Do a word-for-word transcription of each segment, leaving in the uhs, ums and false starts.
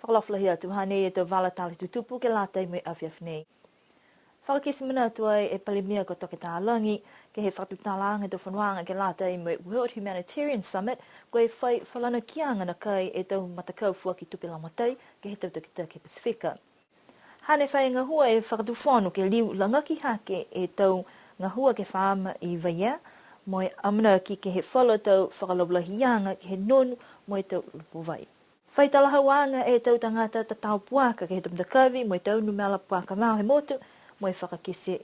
Fakaalofa lahi atu, hanei e tau vala tala tutupu ke lata mo e afiafi nei. Fakakite manatu ai e Palemia ko Toke Talagi, ke he fakatutalaaga e tau fonoaga ke lata mo e World Humanitarian Summit, ko e fai falanakiaga nakai e tau matakau foaki tupe lagomatai, ke he tau takitaki Pasifika. Hane fai gahua e Fakatufono ke liu lagaki hake e tau gahua ke he faama i Vaiea, mo e amanaki ke he falu tau fakalaulahiaga ke he nonu mo e tau lupo vai. Fai talahauaga e tau tagata tatao puaka ke he tau matakavi mo e tau numela puaka vao he motu, mo e fakakite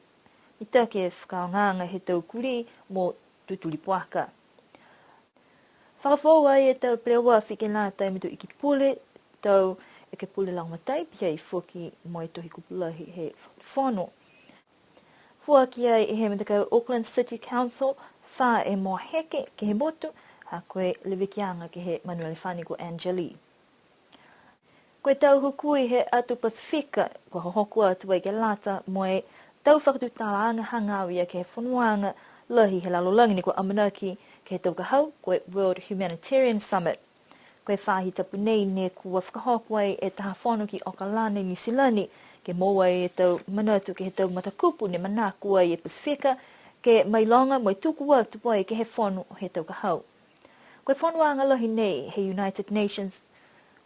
mitaki e fakaaogaaga he tau kulī mo tutuli puaka. Fakafoou ai e tau peleoafi ke lata mo e tau iki pule, tau ekepule lagomatai, pihia foki mo e tohi kupu lahi he Fakatufono. Foaki ai he matakau Auckland City Council, fā e moa heke ke he motu, ha ko e levekiaga ke he manu elefani ko Angeli. Ko e tau hukui he atu Pasifika, kua hohoko atu ai ke lata mo e tau fakatutalaaga hagaao ia ke he fonoaga lahi he lalolagi ne kua amanaki ke he tau ka hau, ko e World Humanitarian Summit. Ko e faahi tapu nei ne kua fakahoko ai e taha fono ki Okalana i Niu Silani, ke moua ai e tau manatu ke he tau matakupu ne manako ai e Pasifika, ke mailoga mo e tuku atu ai ke he fono he tau ka hau. Ko e fonoaga lahi nei he United Nations,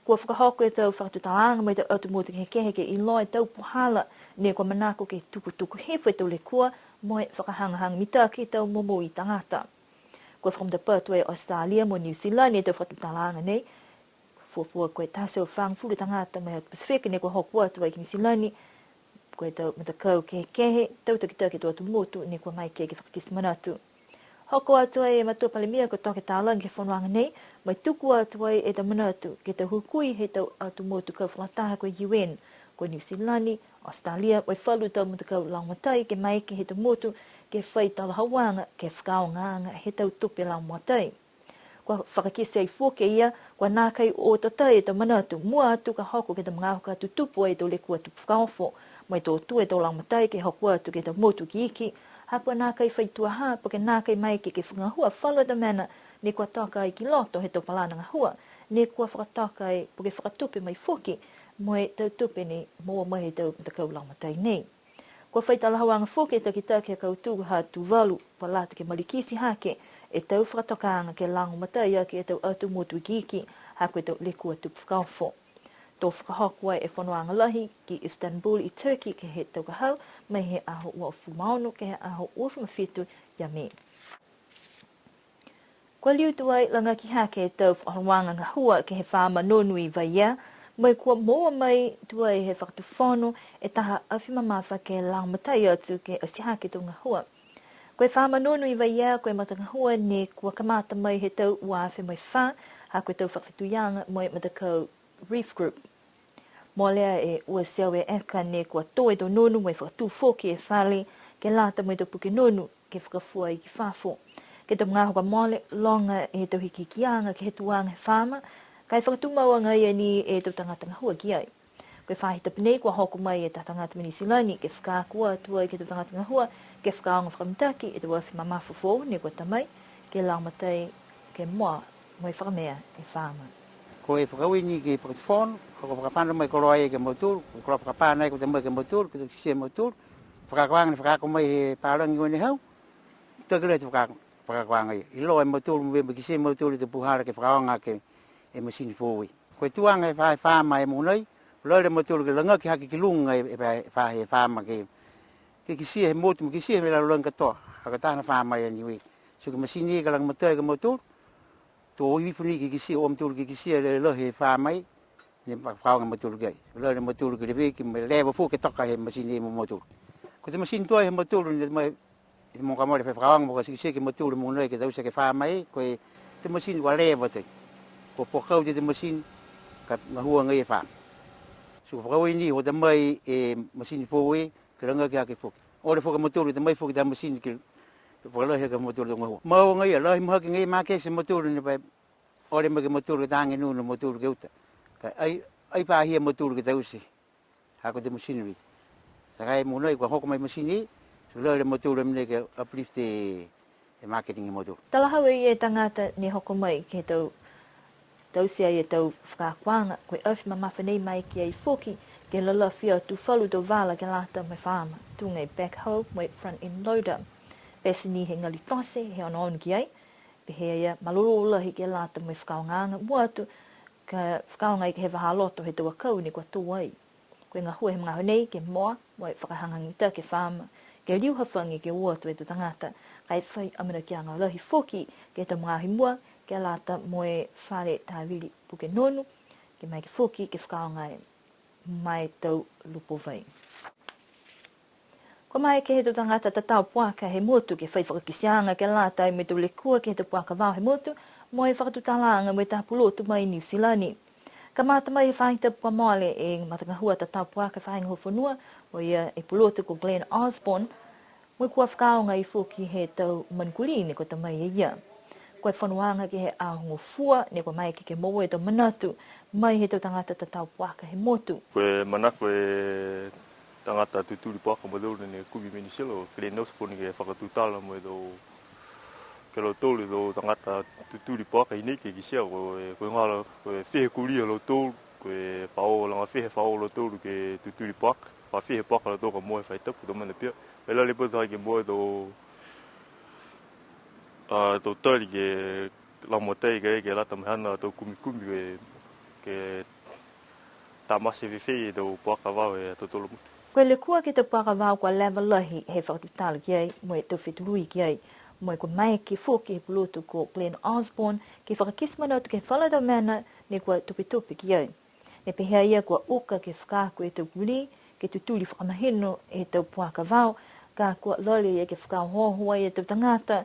kua fakahoko e tau fakatutalaaga mo e tau atu motu kehekehe ke iloa e tau puhala ne kua manako ke tukutuku hifo e tau lekua mo e fakahagahaga mitaki e tau momoui tagata. Kua fakamatapatu e Australia mo New Zealand e tau fakatutalaaga nei. Fuafua ko e taha e teau fagofulu tagata mai he Pasifika ne kua hoko atu ai ki New Zealand. Ko e tau matakau kehekehe, tau takitaki he tau atu motu ne kua maeke ke fakakite manatu. Hoko atu ai e Matua Palemia ko Toke Talagi ke he fonoaga nei, mo e tuku atu ai e tau manatu ke he tau hukui he tau atu motu kau fakalataha ko e U N, ko New Zealand, Australia, mo e falu tau matakau lagomatai ke maeke he tau motu ke fai talahauaga ke he fakaaogaaga he tau tupe lagomatai. Kua fakakite ai foki e ia, kua nākai o tatai e tau manatu, mua atu ka hoko ke he tau magaaho ka tutupu ai e tau lekua tupu fakaofo, mo e tō tua e tau lagomatai ke hoko atu ke he tau motu ikiiki, ha kua nākai fai tuaha, po ke nākai maeke ke fakagahua falu a tau mena, ne kua toka ai ki loto he tau palana gahua, ne kua fakatoka ai, po ke fakatupe mai foki, mo e tau tupe ne moua mai he tau matakau lagomatai nei. Kua fai talahauaga foki e takitaki he kautū ha Tuvalu, kua lata ke malikiti hake e tau fakatokaaga ke lagomatai aki e tau atu motu ikiiki, ha ko e tau lekua tupu fakaofo. To fakahoko ai e fonoaga lahi ki Istanbul i Turkey ke he tau ka hau, mai he aho uafulu ma ono ke he aho uafulu ma fitu ia Me. Kua liu tuai lagaki hake e tau fakaholoaga gahua ke he faama nonu i Vaiea, mo e kua moua mai tuai he fakatufono e taha afi mamafa ke lagomatai atu ke ati hake e tau gahua. Ko e faama nonu i Vaiea, ko e matagahua ne kua kamata mai he tau ua afe mo e fā, ha ko e tau fakafetuiaga mo e matakau Reef Group. Molea e ua e teau e eka ne kua tō e tau nonu mo e fakatū foki e fale ke lata mo e tau puke nonu ke fakafua ai ki fafo. Ke he tau magaaho kua mole, loga e tau hikihikiaga ke he tuaga he faama, ka e fakatumau agaia ni e tau tagata gahua ki ai. Ko e faahi tapu nei kua hoko mai e taha tagata mai Niu Silani ke fakaako atu ai ke he tau tagata gahua ke fakaaoga fakamitaki e tau afi mamafa foou ne kua ta mai ke lagomatai ke moua mo e fakamea e faama. Ko e fakaaue ni ke he fakatufono, ka ko e fakafano mai koloa ia ke he mautolu, ko e koloa fakapā nai kua ta mai ke he mautolu, ke kitia e mautolu, fakaakoaga ne fakaako mai he palagi ko e ne hau, takila e fakaako, fakaakoaga ia. Iloa e mautolu mo e kitia e mautolu e tau puhala ke fakaaoga ke he masini foou ia. Ko e tuaga he faahi faama e mogonei, lali a mautolu ke lagaki hake ki luga e, e, e faahi faama ke, ke kitia he motu, mo kitia he lalolagi katoa, ha ko e taha a faama ia Niue. So ko e masini ia ka lagomatai ke mautolu, to o ifo ni ke kitia, o mautolu ke kitia e lahi e faama ia, ne fakaaoga e mautolu ki ai. Lali a mautolu ke leveki, mo e leva foki ke toka he masini ia mo mautolu. Ko e masini tuai he mautolu, ne mai e mogo ka mole fai fakaaoga mo ka tikitiki e mautolu mogonei ke taute ke faama ia, ko e tau masini kua leva tuai. Kua puakau tuai e tau masini, ka gahua agaia e faama. So ko e fakaaue ni, o ta mai e masini foou ia, ke lagaki hake foki. Ole foki a mautolu, ta mai foki e tau masini ke fakalahi hake a mautolu e tau gahua. Mau agaia, lahi mahaki agaia e makete ha mautolu ne fai, ole mai ke mautolu ke ta age nunu a mautolu ke uta. Ka ai, ai pāhia a mautolu ke taute. Ha ko e tau masini ia. Ti ka e mogonei kua hoko mai e masini, so lali a mautolu mogonei ke uplift e, e marketing ha mautolu. Talahau e ia e tagata ne hoko mai ke he tau Taute ai e tau fakaakoaga, ko e afi mamafa nei maeke ai foki ke lalafi atu falu tau vala ke lata mo e faama, tuga e backhoe mo e front end loader. Pete ni he gali tote, he onoono ki ai, pehē a ia malolō lahi ke lata mo e fakaaogaaga, mua atu ka fakaaoga ai ke he vahāloto he tau akau ne kua tō ai. Ko e gahua he magaaho nei ke moua mo e fakahagahaga mitaki e faama, ke liu hafagi ke o atu e tau tagata, ka e fai amanakiaga lahi foki ke he tau magaaho i mua, ke lata mo e fale tāvili puke nonu, ke maeke foki ke fakaaoga e ma e tau lupo vai. Kua maeke he tau tagata tatao puaka he motu ke fai fakakiteaga ke lata mo e tau lekua ke he tau puaka vao he motu, mo e fakatutalaaga mo e taha pulotu mai Niu Silani. Kamata mai he faahi tapu kua mole e matagahua tatao puaka he faahi gahua fonua, ko ia e pulotu ko Glenn Osborne, mo e kua fakaaoga ai foki he tau manu kulī ne kua ta mai e ia. Ko e fonoaga ke he Aho Gofua ne kua maeke ke moua e tau manatu mai he tau tagata tatao puaka he motu. Ko e manako e tagata tutuli puaka mo e tolu ne kumi mai Niu Silani, ko Glenn Osborne, ke fakatutala mo e tau, ke lautolu e tau tagata tutuli puaka i nei ke kitia ko e, ko e galo, ko e fiha kulī a lautolu, ko e fa o, laga fiha fa o lautolu ke tutuli puaka, fa fiha puaka lautolu ka moua he faahi tapu, tau mena pihia. Ka e lali pihia ke moua e tau, a, tau tali ke lagomatai ke, ke lata mo e haana tau kumikumi ke, ke tamate fēfē e tau puaka vao he ha tautolu a motu. Ko e lekua ke he tau puaka vao kua leva lahi he fakatutala ki ai, mo e tau fetului ki ai, mo e kua maeke foki he pulotu ko Glenn Osborne ke fakakite manatu ke he falu tau mena ne kua tupetupe ki ai. Ne pehē a ia kua uka ke fakaako e tau kulī, ke tutuli fakamahino e tau puaka vao, ka kua lali a ia ke fakaohooho ai e tau tagata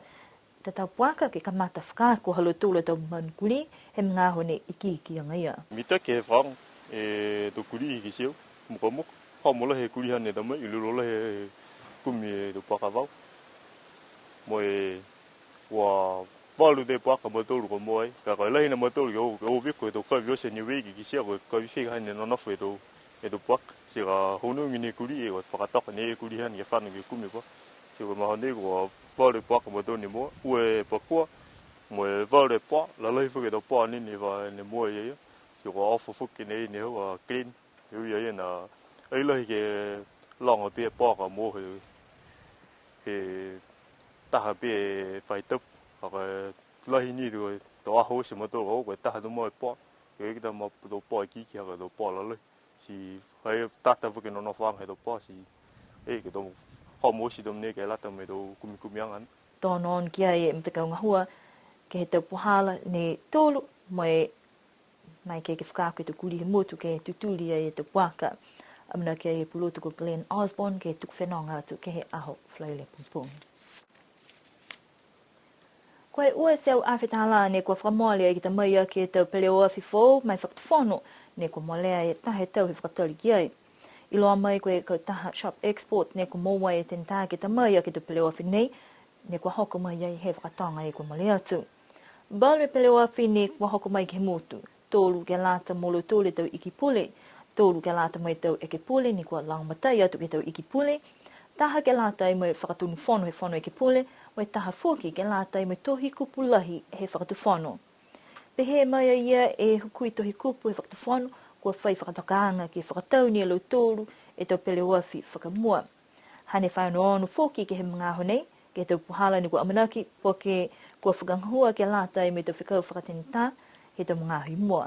tatao puaka ke kamata fakaako ha lautolu a tau manu kulī he magaaho ne ikiiki agaia. Mitaki he faaoga e tau kulī ke kitia mukamuka. Homo lahi e kulī hane ta mai, lilo lahi e kumi e tau puaka vao. Mo e kua valu tau puaka a mautolu kua moua ai. Ka ko e lahi ni a mautolu ke o, ke o viko e tau kavi oti a Niue ke kitia ko e kavi fē hane nonofo e tau, e tau puaka. Ti ka honugi ni e kulī, e kua fakatoka ni e kulī hane ke fano ke kumi puaka. Ti ko e magaaho nei kua valu e puaka a mautolu ne moua, ua e pakua, mo e valu e poa, lalahi foki e tau poa ne, ne va, ne moua e ia. Ti kua ofo foki ne, ne hau a Glenn. He ui a ia na, ai lahi ke loga pihia e poa ka moua he, he taha pihia e faahi tapu. Ka ko e lahi ni tau, tau aho oti a mautolu ka o, ko e taha tau moua e poa. Ke eke tau ma-, tau poa ikiiki ha ko e tau poa lalahi. Ti ai tata foki e nonofoaga he tau poa ti, e, ke tau homo oti tau mena ke lata mo e tau kumikumiaga. To onoono ki ai e matakau gahua ke he tau puhala ne tolu, mo e maeke ke fakaako e tau kulī he motu ke tutuli ai e tau puaka. Amanaki ai e pulotu ko Glenn Osborne ke tuku fenoga atu ke he aho Falaile pogipogi. Ko e ua e teau afe tālā ne kua fakamole ai ke ta mai aki e tau peleoafi foou ma e fakatufono, ne kua molea e taha e tau he fakatali ki ai. Iloa mai ko e kautaha Shop Export ne kua moua e tenetā ke ta mai aki e tau peleoafi nei, ne kua hoko mai ai he vaka toga e kua mole atu. Valu e peleoafi ne kua hoko mai ke he motu, tolu ke lata mo lautolu e tau iki pule, tolu ke lata mo e tau ekepule ne kua lagomatai atu ke he tau iki pule, taha ke lata ai mo e Fakatonu Fono he Fono Ekepule, mo e taha foki ke lata ai mo e Tohi Kupu Lahi he Fakatufono. Pehē mai a ia e hukui Tohi Kupu he Fakatufono, kua fai fakatokaaga ke fakatau ni e lautolu e tau peleoafi fakamua. Hane fai onoono foki ke he magaaho nei, ke he tau puhala ne kua amanaki, po ke kua fakagahua ke lata ai mo e tau fekau fakatenetā he tau magaaho i mua.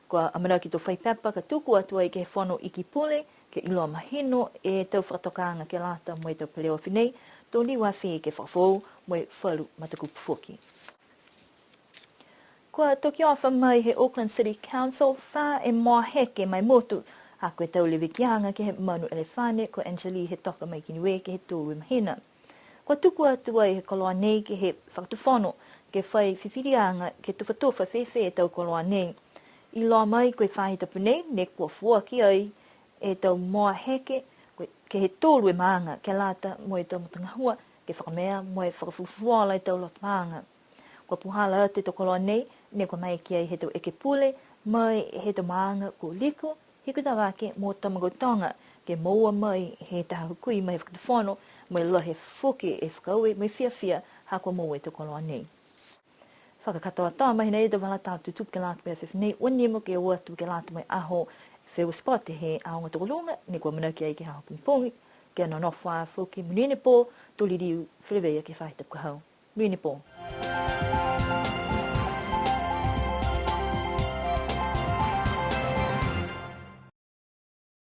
Kua amanaki to fai pepa ka tuku atu ai ke he Fono Iki Pule, ke iloa mahino e tau fakatokaaga ke lata mo e tau peleoafi nei, to liu afi ke fakafoou mo e falu matakupu foki. Kua tokiofa mai he Auckland City Council fā e moa heke ma e motu, ha ko e tau levekiaga ke he manu elefane ko Angeli he toka mai ki Niue ke he tolu e mahina. Kua tuku atu ai he koloa nei ke he fakatufono, ke fai fifiliaga ke tufatufa fēfē e tau koloa nei. Iloa mai ko e faahi tapu nei, ne kua foaki ai e tau moa heke, ko e, ke he tolu e maaga, ke lata mo e tau matagahua, ke fakamea mo e fakafufuola e tau loto maaga. Kua puhala atu e tau koloa nei, ne kua maeke ai he tau ekepule, mai he tau maaga ko Liku, Hikutavake mo Tamakautoga, ke moua mai he taha hukui mai he fakatufono, mo e lahi foki e fakaaue mo e fiafia ha kua moua e tau koloa nei. Fakakatoatoa mai nei e tau vala tala tutupu ke lata mo e afiafi nei, ua nimo ke o atu ke lata mo e aho feua sipote he aoga tokoluga, ne kua amanaki ai ke he aho pogipogi, ke nonofo ā foki, monuina e pō, to liliu feleveia ke he faahi tapu ka hau. Monuina e pō.